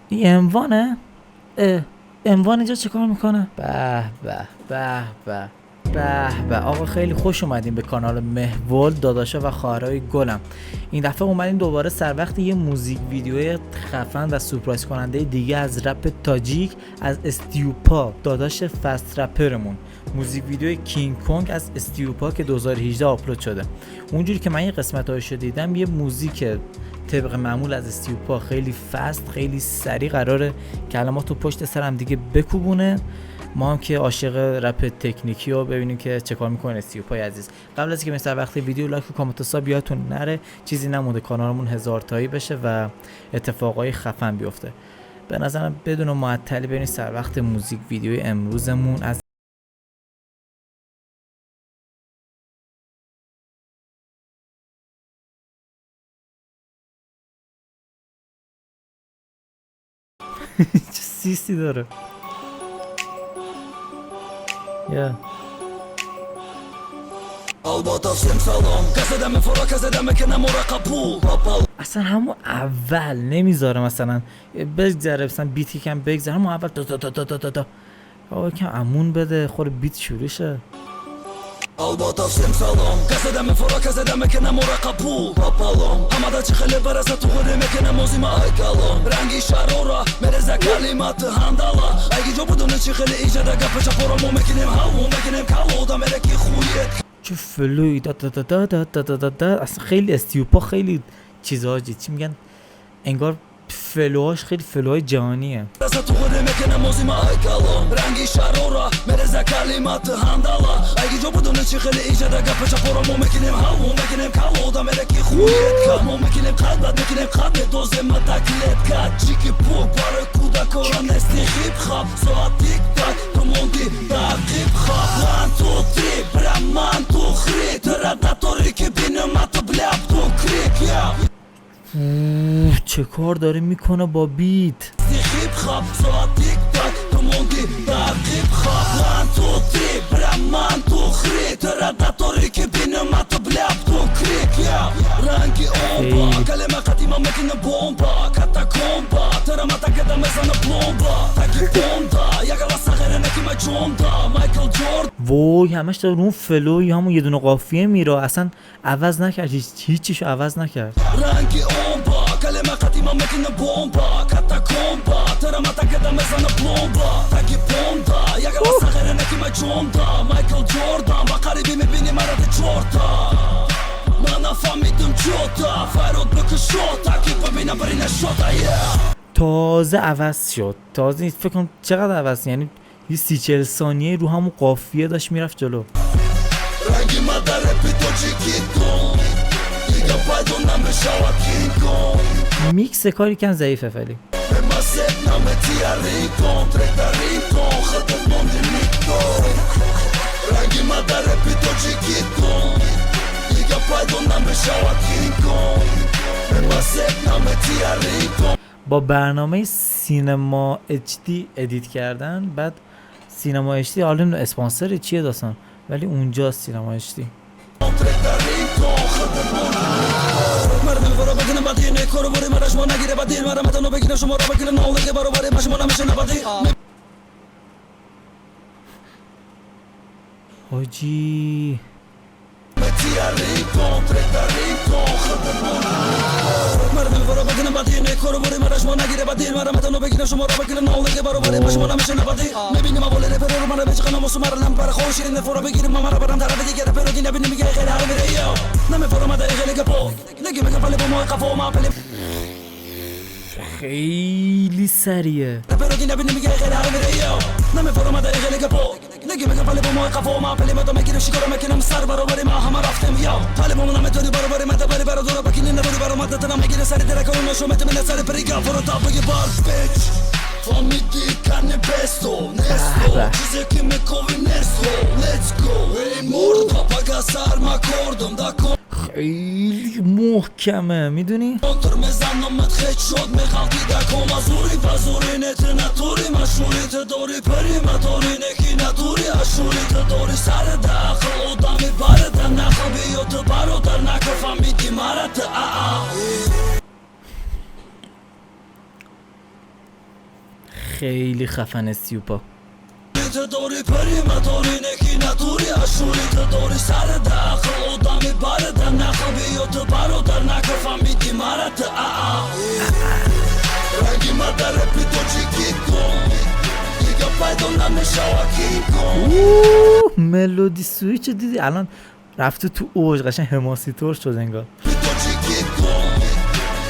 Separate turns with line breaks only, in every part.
این M1 ه. اه، M1 اینجا چیکار میکنه؟ به به به به به به. آقا خیلی خوش اومدیم به کانال مهول. داداشا و خواهرای گلم، این دفعه اومدیم دوباره سر وقت یه موزیک ویدیو خفن و سورپرایز کننده دیگه از رپ تاجیک، از استیوپا، داداش fast rapper مون. موزیک ویدیو کینگ کنگ از استیوپا که 2018 آپلود شده. اونجوری که من یه قسمت هایشو دیدم، یه موزیک طبق معمول از استیوپا، خیلی fast، خیلی سریع قراره کلمات رو پشت سرم دیگه بکوبونه. ما هم که عاشق رپ تکنیکی رو ببینیم که چه کار میکنه استیوپای عزیز. قبل از اینکه مثل وقتی ویدیو، لایک و کامنت و sub یادتون نره. چیزی نمونده کانالمون 1000 تایی بشه و اتفاقای خفن بیفته. به نظرم بدون معطلی بریم سر وقت موزیک ویدیو امروزمون از چه سیسی داره. Yeah.
Албатта, всем салом. Касе да мефора, касе да мекена мора қабул. Попал.
اصلا همون اول نمیذاره مثلا بگذره، مثلا beat یکم بگذره، همون اول تا تا تا تا تا تا تا. آقا یکم امون بده خور beat شروع شه.
Албатта, всем салом. Касе да мефора, касе да мекена мора қабул. Пополам. Ҳамада чӣ хеле бараса туғуре мекена мозима айкалом. Ранги шарора мереза калимат ҳандала. Айги ҷо будуни чӣ хеле иҷада гапа чапора мо мекунем ҳав, мо мекунем кал одам ере ки хует.
چه flow ی دا دا دا دا دا دا دا دا دا. اصلا خیلی استیوپا خیلی چیزها چی میگن، انگار flow هاش خیلی flow های جهانیه.
Раса туғуре мекена мозима айкалом. Ранги шарора мереза калимат ҳандала. Айги ҷо будуни чӣ хеле иҷада гапа чапора мо мекунем ҳав, мо мекунем кал одам ере ки хует. Мо мекунем қад бад мекунем қад медозем мата клетка. Чики пук барои кӯдакора нести хип хап. Соат тик так ту монди дақиқ хап. One, two, three, бра ман ту хри. Тра да торики бинема ту бля ту крик. Yeah.
اوه، چه کار داره میکنه با beat.
хип хап. Соат тик так ту монди дақиқ хап. One, two, three, бра ман ту хри. Тра да торики бинема ту бля ту крик. Yeah. Ранги омба калима қадима мекина бомба катакомба тара мата када мезана пломба таги бомба ягала сағире некима ҷонда Майкл Джордан.
وای، همش داره اون flow ی همون یه دونه قافیه میره. اصلا عوض نکرد، هیچیشو عوض نکرد.
Ранги омба калима қадима мекина бомба катакомба тара мата када мезана пломба таги бомба ягала сағире некима ҷонда Майкл Джордан. Ба қариби мебини мара ди чорта. Ман нафаҳмидум чота файрод бикушота ки бибина барина шота. Yeah.
تازه عوض شد. تازه فکر کنم چقدر عوض، یعنی یه 30-40 ثانیه رو همون قافیه داشت میرفت جلو.
Ранги ма дар репи тоҷикитон дига пайдо намешавад Кинг-Конг.
میکس کاری کم ضعیفه فعلی.
Мемасеб наметия ритон трек ритон худат монди никто. Ранги ма дар репи тоҷикитон дига пайдо намешавад Кинг-Конг. Мемасеб наметия ритон.
با برنامه Cinema HD edit کردن. بعد Cinema HD حالا نمی‌دونم اسپانسر چیه داستان، ولی اونجا Cinema HD.
Трек ритон худат монди. Мардами фора бикунам бади некору бури мара шумо нагире бадил мара матану бигирам шуморо бикунам нолиге баробари ма шумо намеша набади.
حاجی.
Метия ритон трек ритон худат монди. Мардами фора бикунам бади некору бури мара шумо нагире бадил мара матану бигирам шуморо бикунам нолиге баробари ма шумо намеша набади. Мебинем аввали реперору мара бечиқа намусу мара лампара хоширин фора бигирим мара барам тарафи дигар репероги набинем мига хеле ҳар мире йо намефоромада хеле гапо неги мега пали бо мои қафо ма пали.
خیلی سریعه.
репероги набинем мига хеле ҳар мире йо намефоромада хеле гапо неги мега пали бо мои қафо ма пали мато мегирем шикора мекунам сар баробари ма ҳама рафтем йо пали бо наметони баробари ма табари бародора бакини надори баромад натана мегире сари теракону ношомете мена сари прига форо та баги бар бич фамиди кане бесто несто чизе ки мекови несто. Let's go эй мурда пага сар макордум да.
خیلی محکمه، میدونی.
контр мезанамат хеч шод меғалти да кома зури ба зури нети натури машҳури ту дори пари матори неки натури ашури ту дори сари да ақл одами барида нақл биё ту бародар накр фаҳмиди мара ту аа.
خیلی خفنه استیوپا.
Ту дори пари матори неки натури ашури, ту дори сарда ақл, одами барда нақл, биё ту бародар накр, фаҳмиди мара ту аа. Ранги ма дар репи тоҷикӣ кун, дига пайдо намешава Кинг-Конг.
اوه، melody switch رو دیدی؟ الان رفته تو اوج، قشنگ حماسی طور شد انگار.
Тоҷикӣ кун,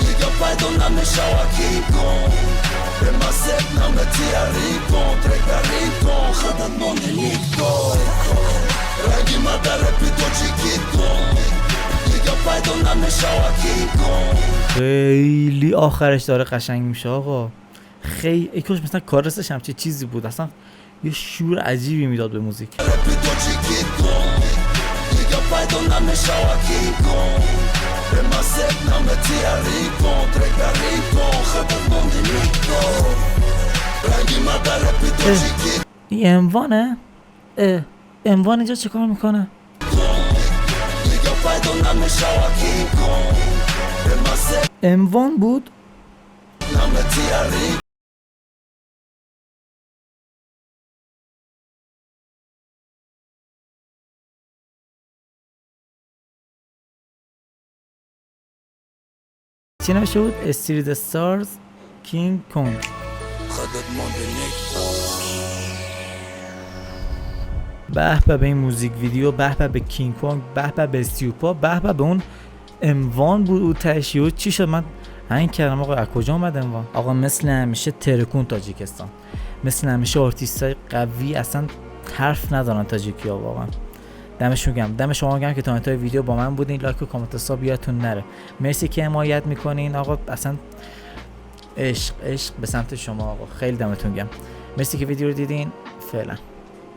дига пайдо намешава Кинг-Конг. Бемасеб наметия рикон, трека рикон, худат монди никто. Ранги ма дар репи тоҷикӣ кун, дига пайдо намешава Кинг-Конг.
خیلی آخرش داره قشنگ میشه آقا، خیلی. ای کاش مثلا chorus ش همچه چیزی بود، اصلا یه شور عجیبی میداد به موزیک.
Репи тоҷикӣ кун, дига пайдо намешава Кинг-Конг. Бемасеб наметия рикон, трека рикон, худат монди никто. Ранги ма дар репи тоҷикӣ
این M1 ه. اه، M1 اینجا چیکار میکنه؟
дига пайдо намешава Кинг-Конг. Бемасеб
M1 بود.
наметия рикон.
چی نوشته بود؟ Street Stars King Kong.
خودت موندی никто.
به به به این music video، به به به کینگ کنگ، به به به استیوپا، به به به اون M1 بود او تهش. یهو چی شد؟ من هنگ کردم آقا، از کجا اومد M1؟ آقا مثل همیشه ترکون تاجیکستان، مثل همیشه آرتیست های قوی، اصلا حرف ندارن تاجیکی ها واقعا. دمشون گرم. دم شما گرم که تا انتهای ویدیو با من بودین. لایک و کامنت و sub یادتون نره. مرسی که حمایت میکنین آقا، اصلا عشق عشق به سمت شما آقا، خیلی دمتون گرم. مرسی که ویدیو رو دیدین. فعلا.